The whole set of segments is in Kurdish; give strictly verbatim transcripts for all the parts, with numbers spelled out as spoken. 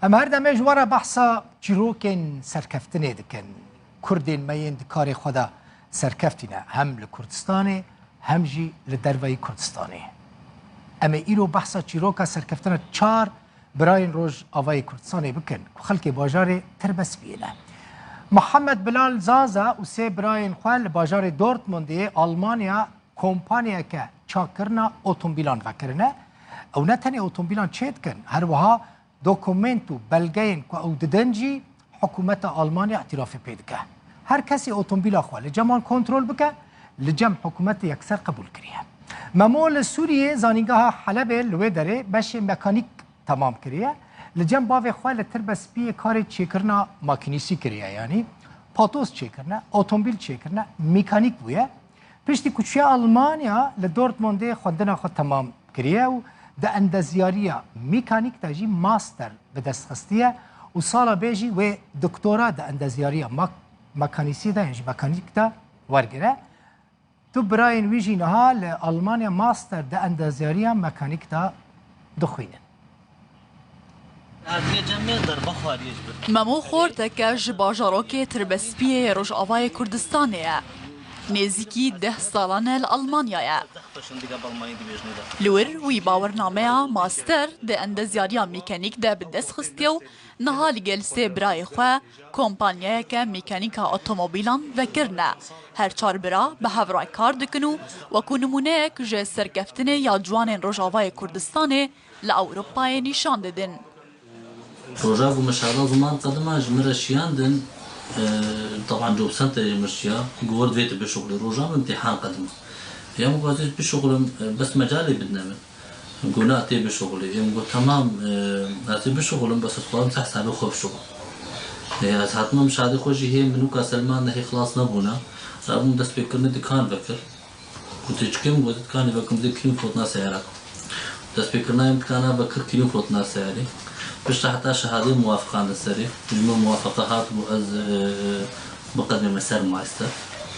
Em her demê ji we re behsa çîrokên serkeftinê dikin. Kurdên me yên di karê xwe de serkeftî ne, hem li Kurdistanê, hem jî li derveyî Kurdistanê. Em ê îro behsa çîroka serkeftina çar birayên Rojavayê Kurdistanê bikin, ku xelkê bajarê Tirbespiyê ne. Mihemed Bilal Zaza û sê birayên xwe li bajarê Dortmundê, Almanya, kompaniyeke çakkirina otomobîlan vekirine. Ew ne tenê otomobîlan çêdikin, her wiha dokumento û belgeyên ku ew didin jî hikûmeta Almanya îtirafê pê dike. Her kesê otomobîla xwe li cem wan kontrol bike, li cem hikûmetê yekser qebûl kiriye. Memo li Sûriyê, Zanîngeha Helebê, li wê derê beşê mekanîk temam kiriye. Li cem bavê xwe li Tirbespiyê karê çêkirina makînîsî kiriye, yanî patos çêkirine, otomobîl çêkirine, mekanîk bûye. Piştî ku çûye Almanya, li Dortmundê xwendina xwe temam kiriye û di endezyariya mekanîk de jî master bi dest xistiye û sala bê jî wê doktora di endezyariya mak-, mekanîsî de, yan jî mekanîk de wergire. Du birayên wî jî niha li Almanya master di endezyariya mekanîk de dixwînin. Memo Xorteke ji bajarokê Tirbespiyê yê Rojavayê Kurdistanê ye. Nêzîkî deh salan e li Almanya ye. Li wir wî bawernameya master di endezyariya mekanîk de bi dest xistiye û niha li gel sê birayê xwe kompanyayeke mekanîka otomobîlan vekirine. Her çar bira bi hev re kar dikin û wekû nimûneyek ji serkeftinê ya ciwanên Rojavayê Kurdistanê li Ewropayê nîşan didin. Roja ku min şada ziman qedima ji min re şiyandin, e, teban job centerê min şiya, got vê tu bişuxulî. Roja min îmtîhan qedima. Ya min got ez bişuxulim, e, bes mecalê bidine min. Got na tê bişuxulî. Em got temam, e, ez ê bişuxulim, bes ez dixwazim ser hesabê xwe bişuxulim. E, ez hatime min şadê xwe jî hê min û ka Selman nehê xilas nebûne. Rabûm destpêkirinê dikan vekir. Ku tu çi kim, got dikanê vekim dê kilim fotna seyara. Destpêkirina em dikana vekir kilim fotna seyarê. Piştre heta şehadê muwafiqandin serê. Ji min muwafiqa hat bû ez, e, e, biqedime ser master.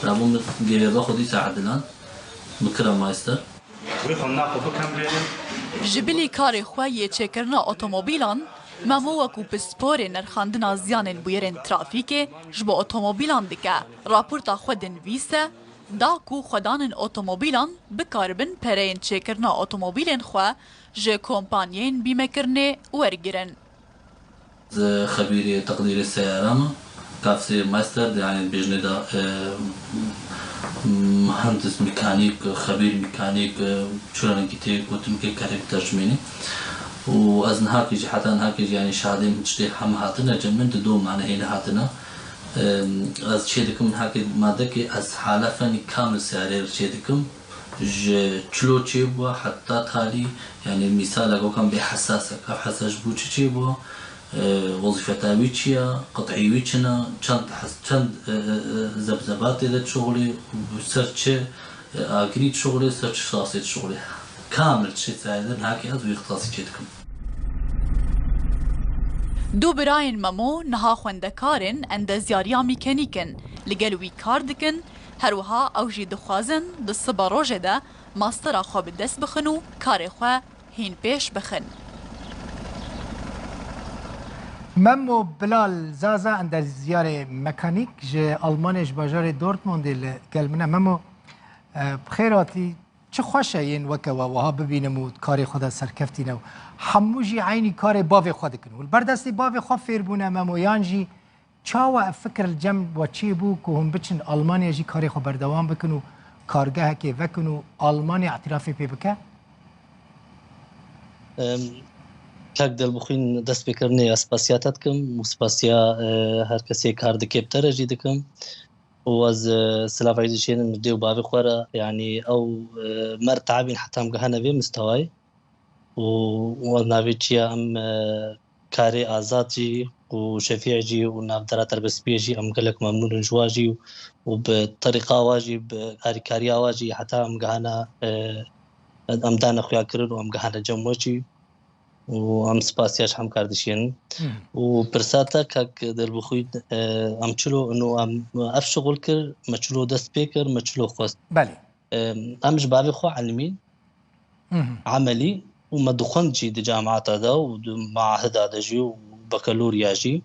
Rabûm gêvêba xwe dîsa edilan. Bikira master. Wê xwendina xwe bikemrênin. Ji bilî karê xwe yê çêkirina otomobîlan, Memo wekû pisporê nirxandina ziyanên bûyerên trafîkê ji bo otomobîlan dike. Raporta xwe dinivîse, da ku xwedanên otomobîlan bikaribin pereyên çêkirina otomobîlên xwe ji kompanyeyên bîmekirinê wergirin. Ez xebîrê teqdîrê seyara me. Kafsê master de, yani bêjnê de, e, muhendis mekanîk, xebîr mekanîk, e, çi rengî tê gotin ke kerê bitercimênî. Û ez niha kê jî, heta niha kê jî, yani şahadê min tiştê heme hatine cem min, di do mane hêne hatine. E, ez çê dikim niha kê madekê ez hala fenî kamil seyarê re çê dikim. Ji çilo çêbû heta talî, yani mîsalek wekam bê hesasek, ev hesas ji bo çi çêbû, e, wezîfeta wî çi ye, qit'î wî çi ne, çend hes-, çend, e, e, e, zebzeba tê de dişuxulê, ser çi, e, agirî dişuxulê, ser çi şasê dişuxulê. Kamil çi sayede niha kê ez wî ixtisasî çê dikim. Du birayên Memo niha xwendekar in endezyariya mîkenîk in, li gel wî kar dikin, her wiha ew jî dixwazin di siba rojê de mastera xwe bi dest bixin û karê xwe hîn pêş bixin. Memo Bilal Zaza, endezyarê mekanîk ji Almanyê, ji bajarê Dortmundê li gel min e. Memo, e, bi xêr hatî. Çi xweş e yên weke we wiha bibînim û di karê xwe de serkeftî ne û hemû jî eynî karê bavê xwe dikin û li ber destê bavê xwe fêr bûne, Memo, yan jî çawa ev fikir li cem we çêbû ku hûn biçin Almanya jî karê xwe berdewam bikin û kargehekê vekin û Almanya îtirafê pê bike? Em, Kak Dilbixwîn, destpêkirinê ez spasiya te dikim û spasiya, e, her kesê kar dike bi te re jî dikim. Û ez, e, silav êdî şênim ji dê û bavê xwe re, yanî ew, e, mer teibîn heta em gihane vê mistewayê. Û, û ez navê çiya em, e, karê Azad jî û Şefî jî û navdera Terbespiyê jî em gelek memnûn in ji wa jî û bi terîqa wa jî, bi harîkariya wa jî heta em gihane, e, em dane xuyakirin û em gihane cem we jî. û em spasiya ji hemkar dişînin. Û pirsa te kak Dilbixwîn, e, em çilo û em ev şixul kir, me çilo dest pê kir, me çilo xwest. Belê. E, em ji bavê xwe elimîn, emelî û me dixwend jî di camata de û di maahida de jî û bakalorya jî.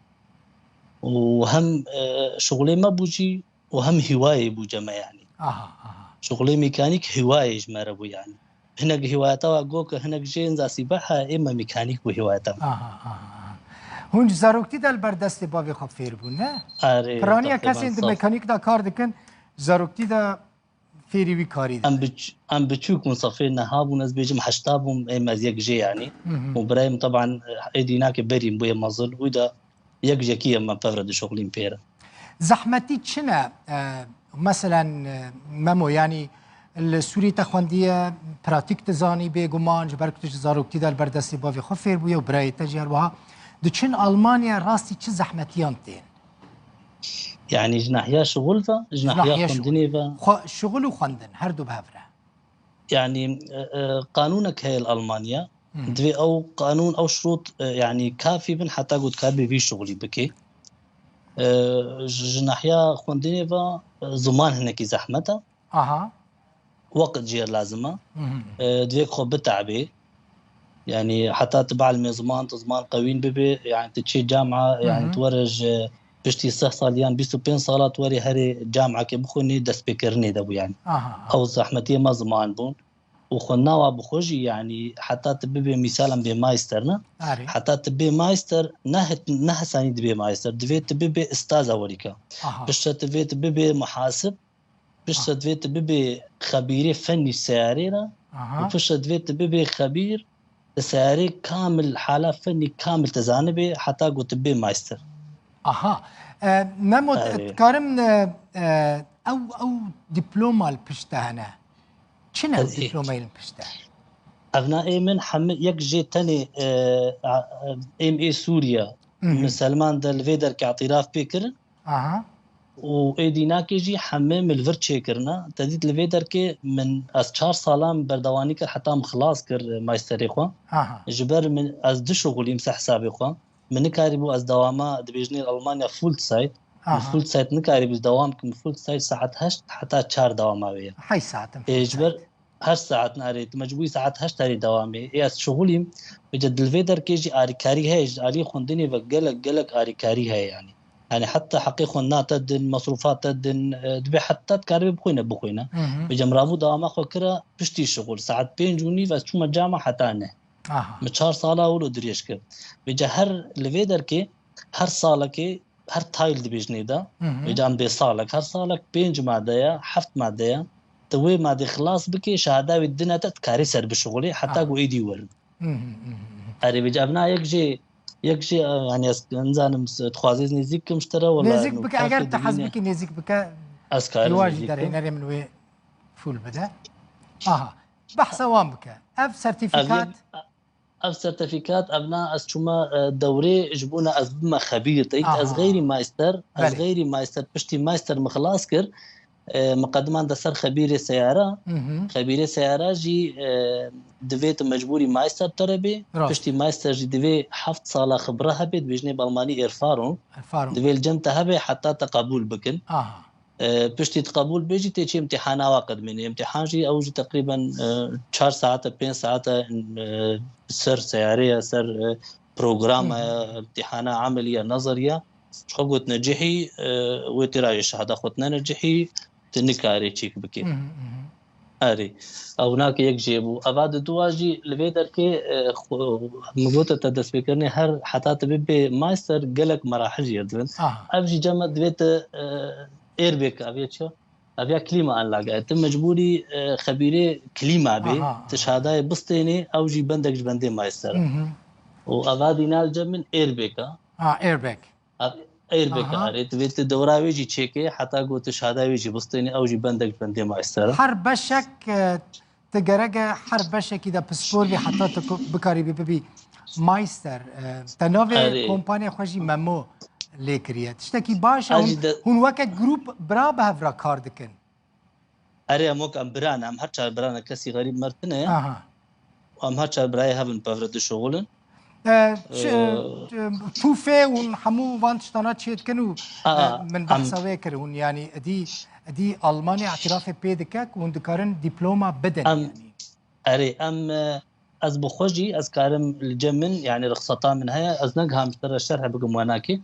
Û hem, e, şixulê me bû jî û hem hîwayê bû ceme, yanî. Aha, aha. Şixulê mîkanîk hîwayê ji me re bû, yanî. Hinek hîwayeta we go ke hinek jê inza sîbeha ê me mîkanîk bû hîwayeta me. Aha, aha, aha. Hûn ji zaroktî de li ber destê bavê xwe fêr bûn, ne? Erê, Piraniya teqrîben kesên di saf. Mekanîk de kar dikin, zaroktî de fêrî wî karî Em dibe. biç-, em biçûk bûn, safê neha bûn, ez bêjim heşta bûm, ê me ez yek jê, yanî. Hı hı. Û birayê min teban ê dînakê berî min bûye mezin, wî de yek jekî ye me pevre dişuxulîn pê re. Zehmetî çi ne? E, meselen, e, Memo, yanî li Sûrî te xwendiye, pratîk dizanî bêguman, ji ber ku tu ji zaroktî de li ber destê bavê xwe fêr bûye û birayê te jî her wiha. Diçin Almanya rastî çi zehmetiyan tên? Yanî ji nahiya şixul ve, ji Ji nahiya nahiya şixul. xwendinê ve? Xwe-, şixul û xwendin, her du bi hev re. Yanî, e, e, qanûnek heye li Almanya. Hı. Divê ew qanûn, ew şirût, e, yanî kafî bin heta ku tu karibî vî şixulî bikî. E, ji, ji nahiya xwendinê ve, e, ziman hinekî zehmet e. Aha. Weqt jê re lazim e. Hı hı. E, divê ku xwe bite'bê. Yanî heta tu be'lmê ziman, tu ziman qewîn bibê, yanî tu çê camia, Hı yanî hı. tu were ji piştî sih sal yan bîst û pênc sala tu werî herê camiakê bixwînî, destpêkirinê de bû, yanî. Aha, aha. Ew zehmetiyê me ziman bûn. Û xwendina wa bi xwe jî, yanî heta tu bibê mîsal em bê maîster ne. Erê. Heta tu bê maîster, ne het-, ne hesanî dibê maîster. Divê tu bibê istaza werîka. Aha. Piştre divê tu bibê muhasib. Piştre Ah. divê tu bibê xebîrê fenî seyarê re. Aha. Û piştre divê tu bibê xebîr, tu seyarê kamil, hala fenî kamil tu zanibê, heta ku tu bê maîster. Aha. E, Memo, Erê. dikarim, e, e, ew, ew diploma li pişt te hene. Çi ne ew Erê. diplomayê li pişt te? Evna ê min hemi yek jê tenê, e, a, e, M A Sûriye, Hı hı. Miselman de li vê derkê îtiraf pê kirin. Aha. Û ê dînakê jî hemê min li vir çêkirine. Te dît li vê derkê min ez çar salan berdewanî kir heta min xilas kir, e, maîsterê xwe. Aha. Ji ber min ez dişuxulîm ser hesabê xwe. Min nikarîbû ez dewama dibêjinê Almanya full Zeit. Min Aha. full Zeit nikarîbû dewam kim. Full Zeit saet heşt heta çar dewama wê ye. Heşt saetin Ê, full ji ber Zeit. Her saet narê, tu mecbûrî saet heşt herî dewamê. Ê ez şixulîm, vêca di vê derkê jî arîkarî heye, ji aliyê xwendinê ve gelek, gelek arîkarî heye yanî. Yanî heta heqê xwendina te din, mesrûfa te din, e, dibê heta dikaribê bixwîne, bixwîne. Hı hı. Vêca min rabû dewama xwe kira piştî şixul. Saet pênc û nîv ez çûme cama heta ne. Aha. Min çar sala wilo dirêj kir. Vêca her li vê derkê, her salekê her tayl dibêjinê de, Hı hı. vêca em bê salek, her salek pênc made ye, heft made ye. Tu wê madê xilas bikê, şehada wê dine te, tu karê ser bişixulê, heta Aha. ku êdî werin. Hı hı, hı hı, hı. Erê, vêca evna yek jê, yek jê, e, yanî ez nizanim, s-, dixwazê ez nêzîk kim ji te re, wela Nêzîk no bike, kafê eger te hez dimîne. bike, nêzîk bike. Ez karim Hiwa jî nêzîk kim. derhênerê min wê fûl bide. Aha. Behsa wan bike. Ev Ev sertîfîkat yek, Ev sertîfîkat, evna ez çûme, e, dewrê ji bona ez bibime xebîr. Te dît ez Aha. xeyrî maîster, ez Belê. xeyrî maîster, piştî maîster min xilas kir. E, miqediman de ser xebîrê seyara. Hı hı. Xebîrê seyara jî, e, divê tu mecbûrî maîster te re bê. Rast. Piştî maîster jî divê heft sala xibra hebe, dibêjinê bi almanî Erfahrung. Erfahrung. Divê li cem te hebe heta te qebûl bikin. Aha. E, piştî tu qebûl bê jî tê çê îmtîhana wa qedmînê. Îmtîhan jî ew jî teqrîben, e, çar saete, pênc saete, e, ser seyarê ye, ser, e, program e, Hı hı. îmtîhana emelî ye, nezerî ye. Ji xwe got necihî, e, wê tê ra yê şehada xwe tu nenecihî, tu nikarê çêk bikê. Hı hı, hı hı. Erê. Ew nake yek jê bû. Eva di dua jî li vê derkê, e, xwe, min gote te destpêkirinê her heta tu bibê maîster gelek merahil jê dibin. Aha. Ev jî cem e divê tu, e, airbag, ev ya çi? Ev ya klîma anlage. Tu mecbûrî, e, xebîrê klîma bê. Aha, Tu aha. şehadayê bistênê, ew jî bendek ji bendê maîster e. Hı hı. Û eva dîna li cem min airbag e. Ha, airbag. Ev airbag Aha. erê. Divê tu dewra wê jî çêkê, heta ku tu şehada wê jî bistênî, ew jî bendek ji bendê maîster e. Her beşek, e, tu gerek e her beşekî de pispor bî, heta tu ku-, bikarî bî bibî maîster. E, te navê Erê. kompaniyê xwe jî Memo lê kiriye. Tiştekî baş e, Ez hûn, jî de hûn weke grûp bira bi hev re kar dikin. Erê, em wek em bira ne, em her çar bira ne, kesî xerîb mer tune ye. Aha. Em her çar birayê hev in pevre dişuxulin. E, ç-, Ee, e, tûfê û hemû van tiştana çê dikin û, A, e, min em behsa wê kir hûn, yanî edî, edî Almanya îtirafê pê dike ku hûn dikarin diploma bidin, Em, yanî. Erê, em, e, ez bi xwe jî ez karim li cem min, yani rixseta min heye, ez negiham ji te re şerh bikim wenakê.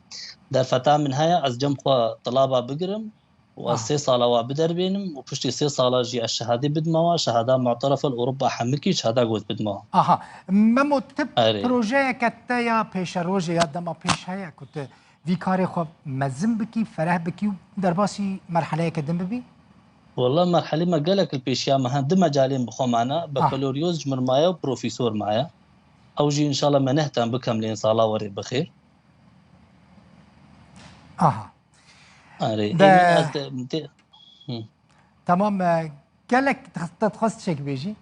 Derfeta min heye, ez cem xwe tilaba bigirim û ez sê sala wa biderbênim û piştî sê sala jî ez şehadê bidime wa, şehada mu'terefe li Ewropa hemikî şehada got bidime wa. Aha. Memo, tu Erê. projeyeke te ya pêşerojê ya dema pêş heye ku tu vî karê xwe mezin bikî, fereh bikî û derbasî merheleyeke din bibî? Wela merhelê me gelek li pêşiya me hene. Du mecalên bi xwe mane. Bakaloryoz ji min maye û profesor maye. Ew jî înşallah me nehtan bikem lê sala werê bixêr. Aha. Erê, De- êmin ez te, te, hı. Tamam, e, gelek te dixwest tişek bêjî?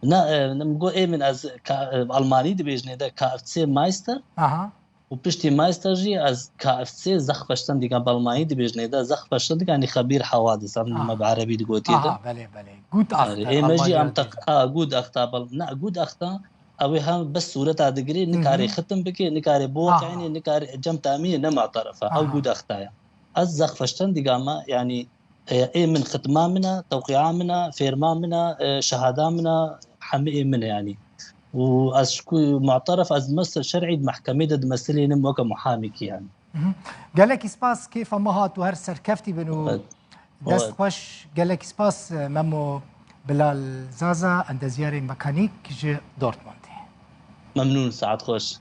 Na, e, min got êmin ez ka, e, Almanî dibêjinê de K F C Meister. Aha. Û piştî Meister jî ez K F C Sachverständiger bi Almanî dibêjinê de Sachverständiger, yani xebîr hewadis, em Aha. me bi erebî digotiye de. Aha, belê, belê. Gutachter, Erê, ê me jî Almanya em teq-, dibêjin. a, Gutachter, bel-, ne, Gutachter, ew ê hem bes sûreta digirê, Hı hı. nikarê xitim bikê, nikarê biweqînê, Aha. nikarê cem tamînê, ne mu'terefe. Ew Aha. Gutachter ya. Ez Sachverständiger me, yani, e, ê min xitima min e, tewqîa min e, fêrma min e, e, şehada min e, hemî ê min e, yani. Û ez ji ku mu'teref, ez di mesel şer'î di mehkemê de dimesilînim weke muhamîkî, yani. Mhm. Gelekî spas, kêfa me hat û her serkeftî bin û Evet. dest Evet. xweş. Gelekî spas, e, Memo Bilal Zaza, endeziyarê mekanîk ji Dortmundê. Memnûn, saet xweş.